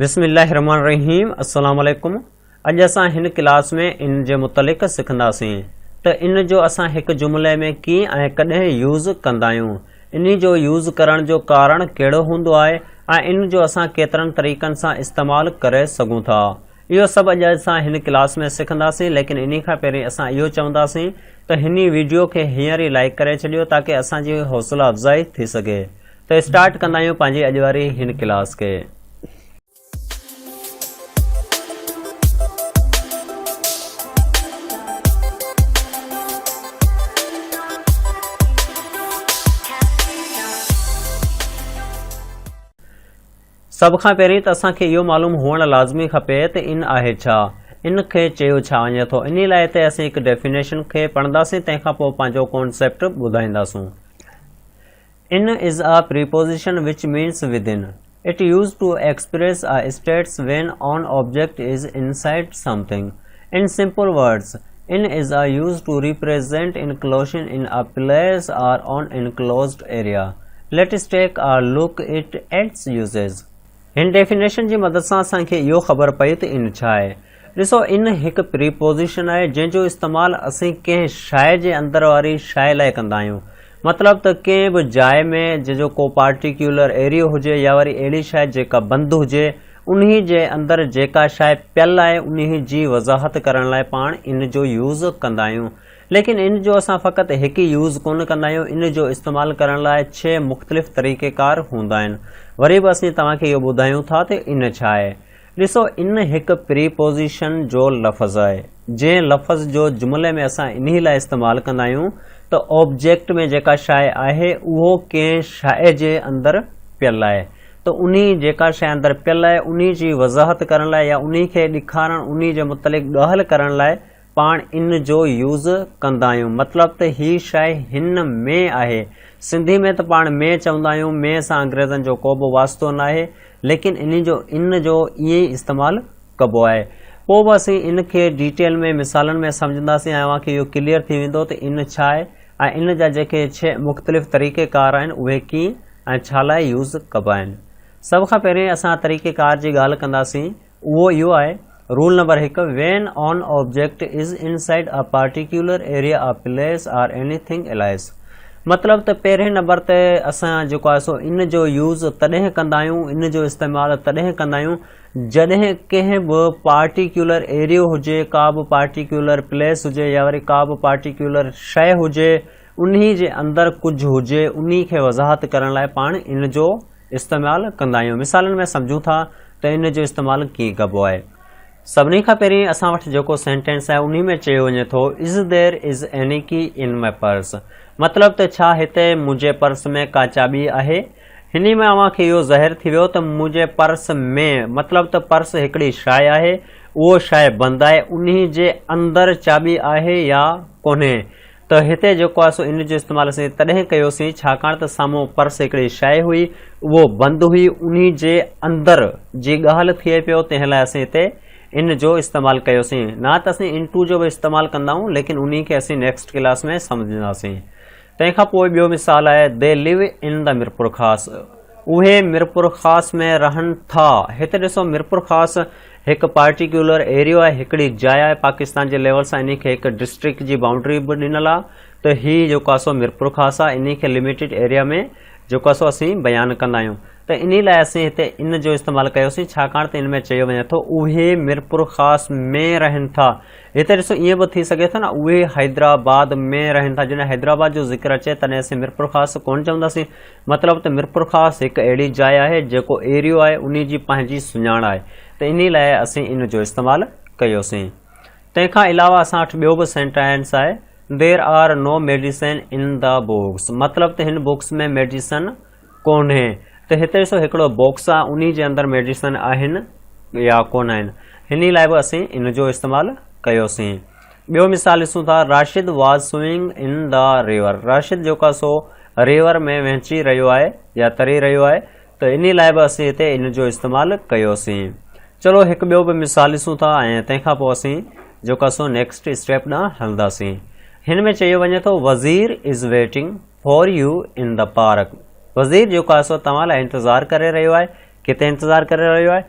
بسم الله الرحمن الرحيم السلام عليڪم اڄ اسان هن ڪلاس ۾ ان جي متعلق سکنداسين ته ان جو اسان هڪ جملي ۾ ڪيئن ۽ ڪڏهن يوز ڪندا آهيون انهي جو يوز ڪرڻ جو ڪارڻ ڪهڙو هوندو آهي ۽ ان جو اسان ڪيترن طريقن سان استعمال ڪري سگهون ٿا اهو سڀ اڄ اسان هن ڪلاس ۾ سکنداسين ليڪن انهي کان پهرين اسان اهو چونداسين ته هن ويڊيو کي هينئر ئي لائيڪ ڪري ڇڏيو تاڪه اسان جي حوصله افزائي ٿي سگهي ته اسٽارٽ ڪندا آهيون پنهنجي اڄ واري هن ڪلاس کي. سڀ کان پهرين ته اسان کي اهو معلوم هئڻ لازمي کپي ته ان آهي ڇا؟ ان کي چيو ڇا وڃي ٿو؟ انهي لاء هتي اسين هڪ ڊيفينيشن کي پڙهنداسين تنهن کان پوء پنهنجو concept ٻڌائينداسون. In is a preposition which means within. It used to express a states when an object is inside something. In simple words, in is a used to represent inclusion in a place or an enclosed area. Let's take a look at its uses. هن definition جي مدد سان اسان کي اهو خبر پئي ته ان ڇا آهي. ڏسو ان هڪ پريپوزيشن آهي جنهن جو استعمال اسين ڪنهن شيء جي اندر واري شيء لاء ڪندا آهيون. مطلب ته ڪنهن به جاء ۾ جنهن جو ڪو پارٽيڪيولر ايريو هجي يا وري اهڙي شيء جيڪا بند هجي انهي جي اندر جيڪا شيء پيل آهي انهي جي وضاحت ڪرڻ لاء پاڻ ان جو يوز ڪندا آهيون. ليڪن ان جو اسان فقط هڪ ئي يوز ڪونه ڪندا آهيون، ان جو استعمال ڪرڻ لاء ڇهه مختلف طريقيڪار هوندا آهن. وري به اسين توهان کي اهو ٻڌايون ٿا ته ان ڇا آهي. ڏسو ان هڪ پريپوزيشن جو لفظ آهي، جنهن لفظ جو جملي ۾ اسان انهي لاء استعمال ڪندا آهيون ته آبجيڪٽ ۾ جيڪا شيء آهي اهو ڪنهن شيء جي اندر پيل آهي ته انهي جيڪا شيء اندر پيل آهي انهي جي وضاحت ڪرڻ لاء يا انهي کي ڏيکارڻ انهي جي متعلق ڳالهه ڪرڻ لاء پاڻ ان جو يوز ڪندا آهيون مطلب ته هي شيء هن ۾ آهي. سنڌي ۾ ته پاڻ ۾ چوندا آهيون، ۾ سان انگريزن جو ڪو به واسطو ناهي ليڪن انهي جو ان جو ائين ئي استعمال ڪبو آهي. پوء به اسين ان کي ڊيٽيل ۾ مثالن ۾ سمجهنداسين ۽ اوهان کي اهو ڪليئر ٿي ويندو ته ان ڇا آهي ۽ ان جا جيڪي ڇهه مختلف طريقي ڪار آهن اهي ڪيئن ۽ ڇا لاء يوز ڪبا آهن. سڀ کان پهرين اسان طريقي ڪار جي ڳالهه ڪنداسين. اهو اهو آهي، رول نمبر هڪ، When an object is inside a particular area, a place or anything else مطلب ته پهرين نمبر تي اسان جيڪو آهي سو ان جو يوز تڏهن ڪندا آهيون ان جو استعمال تڏهن ڪندا آهيون جڏهن ڪنهن به پارٽيڪيولر ايريو هجي ڪا به پارٽيڪيولر پليس هجي يا وري ڪا به پارٽيڪيولر شيء هجي انهي جي اندر ڪجهه هجي انهي کي وضاحت ڪرڻ لاء پاڻ ان جو استعمال ڪندا آهيون. مثالن ۾ سمجهون ٿا ته ان جو استعمال ڪيئن ڪبو آهي. سڀني کان پهرين اسان وٽ جيڪو سينٽينس آهي انهي ۾ چيو وڃي ٿو Is there is any key in my purse مطلب ته ڇا هتي منهنجي پرس ۾ ڪا چاٻي آهي؟ هني ۾ اوهان کي اهو ظاهر ٿي ويو ته منهنجي پرس ۾ مطلب ته پرس هڪڙي شيء آهي اهو شيء بند آهي انهي جي اندر چاٻي آهي يا ڪونهي ته هتي جيڪو آهي سو ان جو استعمال اسين تڏهن ڪيوسين ڇاڪاڻ ته سامهون پرس هڪڙي شيء هئي اهو بند هئي انهي جي اندر جي ڳالهه ٿئي پيو تنهن لاء اسين هتي ان جو استعمال ڪيوسين نه ته اسين ان ٽو جو به استعمال ڪندا آهيون ليڪن انهي کي اسين نيڪسٽ ڪلاس ۾ سمجهنداسين تنهن کان پوء ٻيو مثال آهي They live in the Mirpurkhas اهي ميرپورخاص ۾ رهن ٿا. هتي ڏسو ميرپورخاص هڪ پارٽيڪيولر ايريو آهي، هڪڙي جاء آهي، پاڪستان جي ليول سان انهي کي هڪ ڊسٽرڪٽ جي بائونڊري به ڏنل آهي ته هي جيڪو آهي سو ميرپورخاص آهي، انهي کي لميٽيڊ ايريا ۾ جيڪو آهي سو اسين بيان ڪندا آهيون ته انهي لاء اسين هتي ان جو استعمال ڪيوسين ڇاڪاڻ ته ان ۾ چيو وڃي ٿو اهي ميرپورخاص ۾ رهن ٿا. هتي ڏسو ائين به ٿي سگهي ٿو نه اهي حيدرآباد ۾ رهن ٿا، جڏهن حيدرآباد جو ذڪر اچي تڏهن اسين ميرپورخاص ڪونه چونداسين. مطلب ته ميرپورخاص هڪ اهڙي جاء آهي جيڪو ايريو آهي انهي جي پنهنجي سڃاڻ آهي ته انهي لاء اسين ان جو استعمال ڪيوسين. تنهن کان علاوه اسان وٽ ٻيو به سينٽينس آهي There are no medicine in the box مطلب ته هن بوڪس ۾ ميڊيسن ڪونهي ته هتي ڏسو هڪڙو بوڪس آهي انهي جي اندر ميڊيسن آهن يا ڪونه آهن هني لاء به اسين ان جو استعمال ڪيوسين. ٻيو مثال ڏسون ٿا Rashid was swimming in the river Rashid جيڪو آهي سو ريور ۾ وهنچي رهيو آهي يا تري رهيو آهي ته انهي لاء به اسين هتي ان جو استعمال ڪيوسين. چلو هڪ ٻيو به مثال ڏسون ٿا ۽ تنهن کان پوء اسين جيڪو آهي سو نيڪسٽ اسٽيپ ڏانهن هلنداسين. هن ۾ چيو وڃي ٿو Wazir is waiting for you in the park وزير جيڪو آهي سو توهان لاء انتظار ڪري رهيو آهي. ڪٿي انتظار ڪري رهيو آهي؟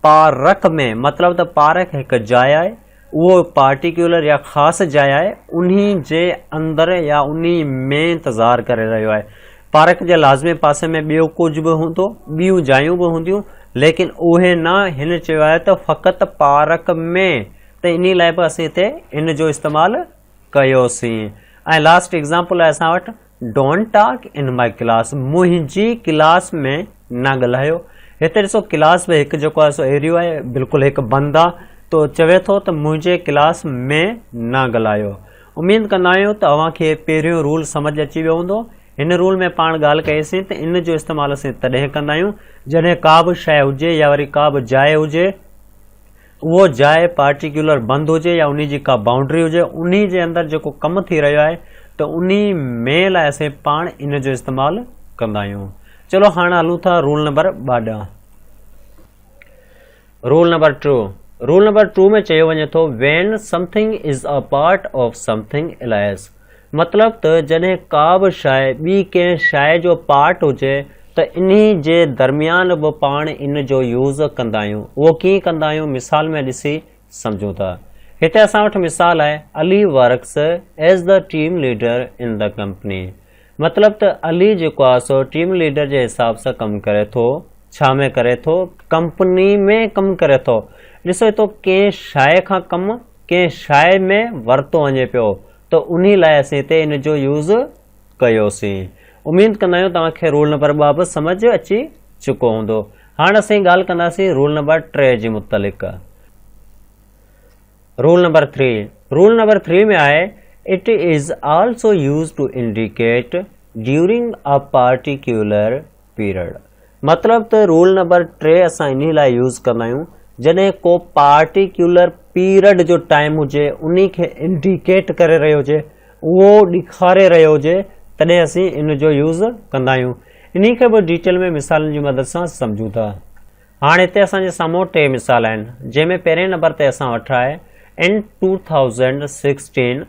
پارڪ ۾، مطلب ته پارڪ هڪ جاء آهي، اهو پارٽيڪيولر يا خاص جاء آهي، انهي جي اندر يا انهي ۾ انتظار ڪري رهيو آهي. پارڪ جي لازمي پاسي ۾ ٻيو ڪجهه به هوندو، ٻيون جايون به هونديون، ليڪن اهي نه، هن چيو آهي ته فقط پارڪ ۾، ته انهي لاء به اسين هتي ان جو استعمال ڪيوسين. ۽ لاسٽ ايگزامپل آهي اسان وٽ don't talk in my class منهنجي ڪلاس ۾ نه ڳالهايو. هتي ڏسو ڪلاس به هڪ جيڪو آهي سو ايريو آهي بلڪل هڪ بند آهي تو چوي ٿو ته منهنجي ڪلاس ۾ نه ڳالهايو. اميد ڪندا آهيون ته اوهان کي پهريون رول سمجهه اچي ويو هوندو. هن رول ۾ پاڻ ڳالهه ڪئي سين ته ان جو استعمال اسين تڏهن ڪندا آهيون جڏهن ڪا به شيء هجي يا وري ڪا به جاء هجي اهو جاء پارٽيڪيولر بند هجي يا انهي جي ڪا بائونڊري هجي انهي جي اندر جيڪو ڪم ٿي رهيو آهي ته انهي ۾ لاء اسين پاڻ ان جو استعمال ڪندا آهيون. چلو هاڻ هلون ٿا رول نمبر 2 ڏانهن. Rule number 2، rule number 2 ۾ چيو وڃي ٿو when something is a part of something else مطلب ته جڏهن ڪا به شيء ٻي ڪنهن شيء جو پارٽ هجي ته انهي جي درميان به پاڻ ان جو يوز ڪندا آهيون. اهو ڪيئن ڪندا آهيون مثال ۾ ڏسي سمجهون ٿا. هتي اسان وٽ مثال آهي Ali works as the team leader in the company مطلب ته علي جيڪو آهي سو ٽيم ليڊر جي حساب سان ڪم ڪري ٿو. ڇا ۾ ڪري ٿو؟ ڪمپني ۾ ڪم ڪري ٿو. ڏسو هتو ڪنهن شيء کان ڪم ڪنهن شيء ۾ ورتو وڃي پيو ته انهي لاء اسين هتي ان جو يوز ڪيوسين. اميد ڪندا آهيون توهان کي رول نمبر 2 به سمجهه اچي چڪو هوندو. هاڻ اسين ڳالهه ڪنداسين رول نمبر 3 جي متعلق. رول نمبر 3، رول نمبر 3 ۾ آهي it is also use to indicate during a particular period مطلب ته رول نمبر 3 اسان انهي لاء يوز ڪندا آهيون جڏهن ڪو پارٽيڪيولر پيرڊ جو ٽائيم هجي انهي کي انڊيڪيٽ ڪري رهيو هجي اهو ڏيکاري رهيو هجي تڏهن اسين ان جو يوز ڪندا آهيون انهي کي به ڊيٽيل ۾ مثالن جي مدد سان سمجهون ٿا. هاڻ هتي اسان جي سامهون ٽي مثال آهن جنهن ۾ پهرين نمبر تي اسان وٽ آهي in 2016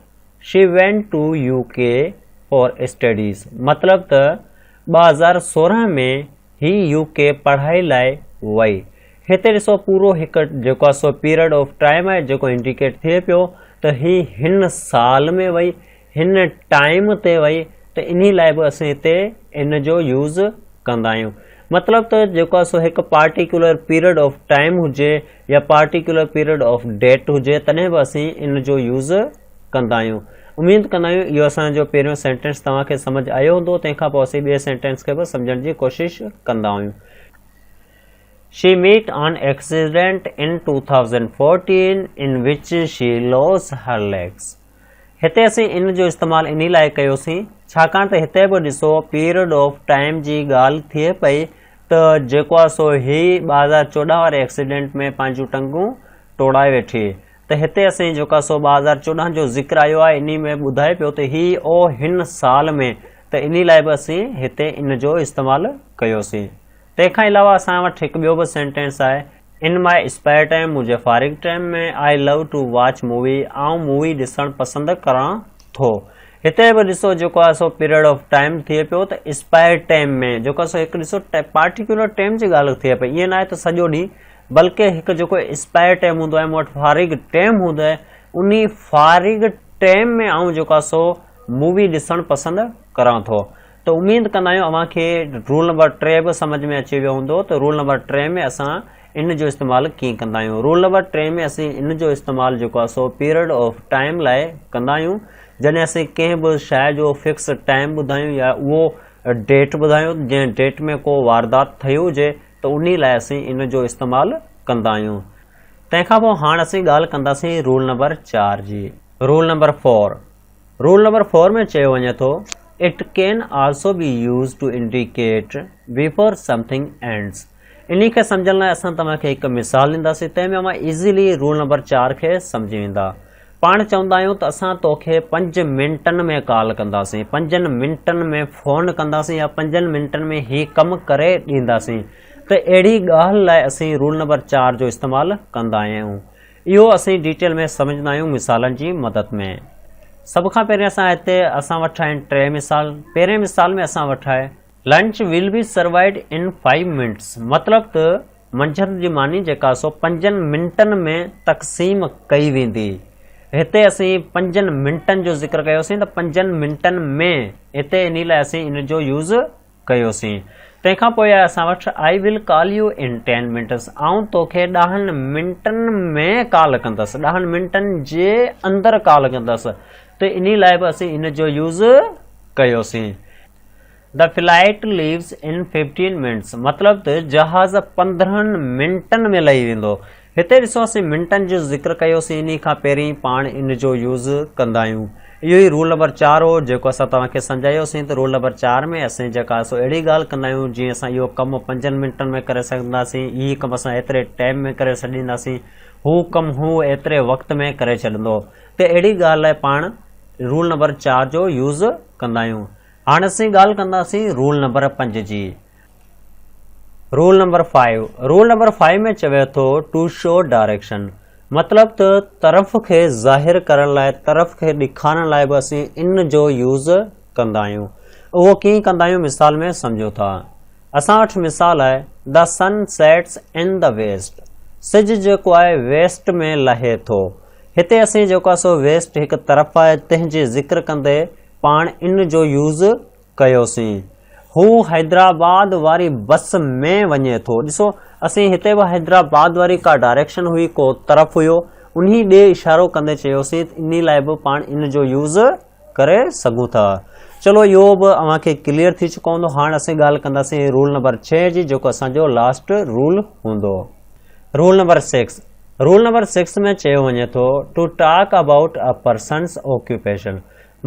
she went to U K for studies مطلب ته 2016 ۾ هي يو ڪي پڙهائي لاء وئي. هتي ڏسو پورو هڪ جيڪو آهي سو پيريڊ آف ٽائيم آهي جيڪو انڊيڪيٽ ٿئي پيو ته هي هن سال ۾ وئي هن ٽائيم تي وئي ته انهي لاء به اسين هتي ان جو يوز ڪندا آهيون. مطلب ته جيڪو آهي سو هڪ پارٽيڪيولر پيريڊ آف ٽائيم هجي يا پارٽيڪيولر پيريڊ آف ڊيٽ هجي تڏهن به اسين ان جو يوز ڪندا آهيون. اميد ڪندا آهيون اهو اسان جو پهريون سينٽينس توهان کي سمجهه آيو هوندو تنهن کان پوء اسين ٻئي سينٽينس کي به سمجهڻ جي ڪوشش ڪندا آهيون. She met an accident in 2014 in which she lost her legs. هتي اسين ان جو استعمال انهي لاء ڪيوسين ڇاڪاڻ ته هتي به ڏسو پيريڊ آف ٽائيم جي ڳالهه ٿئي پئي ته جيڪو آهي سو هي 2014 واري ايڪسيڊنٽ ۾ پنهنجون ٽنگون ٽوڙائي ويٺي ته هتي اسين جيڪو آهي سو 2014 جو ذڪر آيو آهي انهي ۾ ٻڌائي پيو ته هي او هن سال ۾ ته انهي لاء به اسين هتي ان جو استعمال ڪيوسين. تنهن کان علاوه اسان وٽ هڪ ٻيو به سينٽينس آهي ان ماء اسپيئر ٽائيم منهنجي فارغ time ۾ I love to watch movie آئون مووي ڏسڻ پسند ڪران ٿو. هتي به ڏسو جيڪو آهي سو پيريڊ آف ٽائيم ٿئي پيو ته اسپيئر ٽائيم ۾ جيڪو آهي سو هڪ ڏسو پارٽيڪيولر ٽائيم جي ڳالهه ٿئي پئي ائين ناهي ته سڄو ڏينهن بلڪه هڪ جيڪو اسپيئر ٽائيم هوندو آهي مون وٽ فارغ ٽائيم هوندو آهي انهي فارغ ٽائيم ۾ آئون جيڪو آهي سو مووي ڏسڻ پسند ڪران ٿو. ته اميد ڪندا آهيون اوهان کي رول نمبر 3 به سمجهه ۾ اچي ويو هوندو ته رول نمبر 3 ۾ اسان ان جو استعمال ڪيئن ڪندا آهيون. رول نمبر 3 ۾ اسين ان جو استعمال جيڪو آهي سو پيريڊ آف ٽائيم لاء ڪندا آهيون جڏهن اسين ڪنهن به شيء جو فڪس ٽائيم ٻڌايون يا اهو ڊيٽ ٻڌايون جنهن ڊيٽ ۾ ڪو واردات ٿئي هجي ته انهي لاء اسين ان جو استعمال ڪندا آهيون. تنهن کان پوء هاڻ اسين ڳالهه ڪنداسين رول نمبر 4 جي. Rule number 4، rule number 4 ۾ چيو وڃي ٿو it can also be use to indicate before something ends انهي کي سمجهڻ لاء اسان توهان کي هڪ مثال ڏينداسين تنهن ۾ اوهان ايزيلي رول نمبر 4 کي سمجهي ويندا. پاڻ چوندا آهيون ته اسان توکي 5 منٽن ۾ ڪال ڪنداسين، پنجن منٽن ۾ فون ڪنداسين يا پنجن منٽن ۾ هي ڪم ڪري ڏينداسين ته اهڙي ڳالهه لاء اسين رول نمبر 4 جو استعمال ڪندا آهيون. اهو اسين ڊيٽيل ۾ سمجهندا آهيون مثالن جي مدد ۾. سڀ کان پهرين اسان هتي اسان وٽ آهن ٽي مثال. پهرين مثال ۾ اسان وٽ آهي. Lunch will be served in five minutes مطلب ته منجهند جي ماني جيڪا سو پنجن منٽن ۾ تقسيم ڪئي ويندي. هتي اسين پنجن منٽن جو ذڪر ڪيوسين ته پنجن منٽن ۾ هتي انهي لاء اسين ان جو يوز ڪيوسين. تنهن کان پوء آهي اسان وٽ I will call you in ten minutes آئون توکي ڏهن منٽن ۾ ڪال ڪندس ڏهن منٽن جي اندر ڪال ڪندس ته انهي لاء به اسين ان جو يوز ڪيوسين. The flight leaves in 15 minutes مطلب ته جهاز 15 منٽن ۾ لهي ويندو. هتي ڏسو اسين منٽن جو ذڪر ڪيوسين انهي کان پهرين پاڻ ان جو يوز ڪندا آهيون. اهو ئي رول نمبر 4 هو جيڪو اسان توهان کي سمجهايوسين ته رول نمبر 4 ۾ اسين جيڪا سو اهڙي ڳالهه ڪندا آهيون جيئن اسان اهو ڪم پنجن منٽن ۾ ڪري سگهنداسين هي ڪم اسان ايتري ٽائيم ۾ ڪري ڇڏينداسين هو ڪم هو ايتري وقت ۾ ڪري ڇڏندو ته اهڙي ڳالهه لاء پاڻ رول نمبر 4 جو يوز ڪندا آهيون. هاڻ اسين ڳالهه ڪنداسين رول نمبر 5 جي. Rule number 5، rule number 5 ۾ چوي ٿو ٽو شو ڊائريڪشن مطلب ته طرف کي ظاهر ڪرڻ لاء طرف کي ڏيکارڻ لاء به اسين ان جو يوز ڪندا آهيون. اهو ڪيئن ڪندا آهيون مثال ۾ سمجهو ٿا. اسان وٽ مثال آهي The sun sets in the west سج جيڪو آهي ويسٽ ۾ لهي ٿو. هتي اسين جيڪو آهي سو ويسٽ هڪ طرف آهي تنهن جي ذڪر ڪندي پاڻ ان جو يوز ڪيوسين. هو حيدرآباد واري بس ۾ وڃي ٿو. ڏسو اسين هتي به حيدرآباد واري ڪا ڊائريڪشن هئي ڪو طرف هيو انهي ڏي اشارو ڪندي چيوسين ته انهي لاء به پاڻ ان جو يوز ڪري سگهون ٿا. چلو اهو به اوهان کي ڪليئر ٿي چڪو هوندو. هاڻ اسين ڳالهه ڪنداسين رول نمبر 6 جي جيڪو اسان جو لاسٽ رول هوندو. رول نمبر 6، رول نمبر 6 ۾ چيو وڃي ٿو to talk about a person's occupation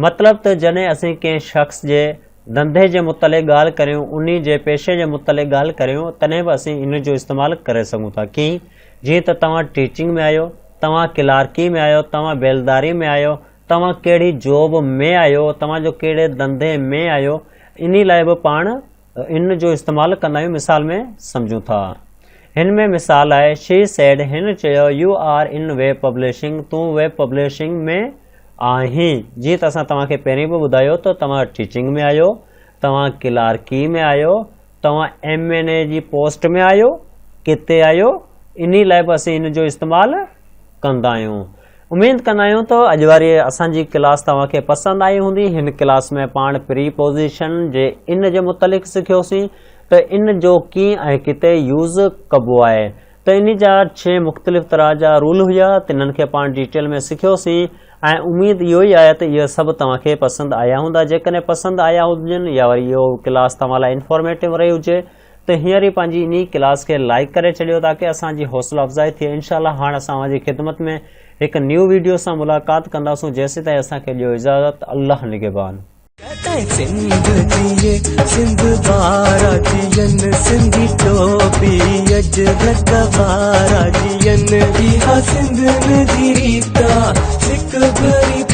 مطلب ته جڏهن اسين ڪنهن شخص جي ڌنڌي جي متعلق ڳالهه ڪريون، انهي جي پيشي جي متعلق ڳالهه ڪريون، تڏهن به اسين ان جو استعمال ڪري سگهون ٿا. ڪيئن؟ جيئن ته توهان ٽيچنگ ۾ آهيو، توهان ڪلارڪي ۾ آهيو، توهان بيلداري ۾ آهيو، توهان ڪهڙي جاب ۾ آهيو، توهان جو ڪهڙي ڌنڌي ۾ آهيو، انهي لاء به پاڻ ان جو استعمال ڪندا آهيون. مثال ۾ سمجهون ٿا. هن ۾ مثال آهي، She said، هن چيو، You are in web publishing، تون ويب پبلشنگ ۾ آهين. جيئن ته اسان توهان کي پهرين به ٻڌايو ته توهان ٽيچنگ ۾ آهيو، توهان ڪلارڪي ۾ آهيو، توهان ايم اين اي جي پوسٽ ۾ آهيو، ڪٿي آهيو، انهي لاء به اسين ان جو استعمال ڪندا آهيون. اميد ڪندا آهيون ته اڄ واري اسان جي ڪلاس توهان کي پسند آئي هوندي. هن ڪلاس ۾ پاڻ پري پوزيشن جي ان جي متعلق سکيوسين ته ان جو ڪيئن ۽ ڪٿي يوز ڪبو آهي. ته انهي جا ڇهه مختلف طرح جا رول هيا تنهن کي پاڻ ڊيٽيل ۾ سکيوسين ۽ اميد اهو ئي آهي ته اهي سڀ توهان کي پسند آيا هوندا جيڪڏهن پسند آيا هجن يا وري اهو ڪلاس توهان لاء انفارميٽو رهي هجي ته هينئر ئي پنهنجي انهي ڪلاس کي لائيڪ ڪري ڇڏيو تاڪه اسان جي حوصله افزائي ٿئي انشاء الله هاڻ اسان اوهان جي خدمت ۾ هڪ نيو ويڊيو سان ملاقات ڪنداسون جيسيتائين اسان کي ڏيو اجازت الله نگهبان. سنڌ جيئي سنڌ وارا جيئن سنڌي ٽوپي اجرڪ وارا جيئن اها سنڌ جي ريت آ سڪ ڀري.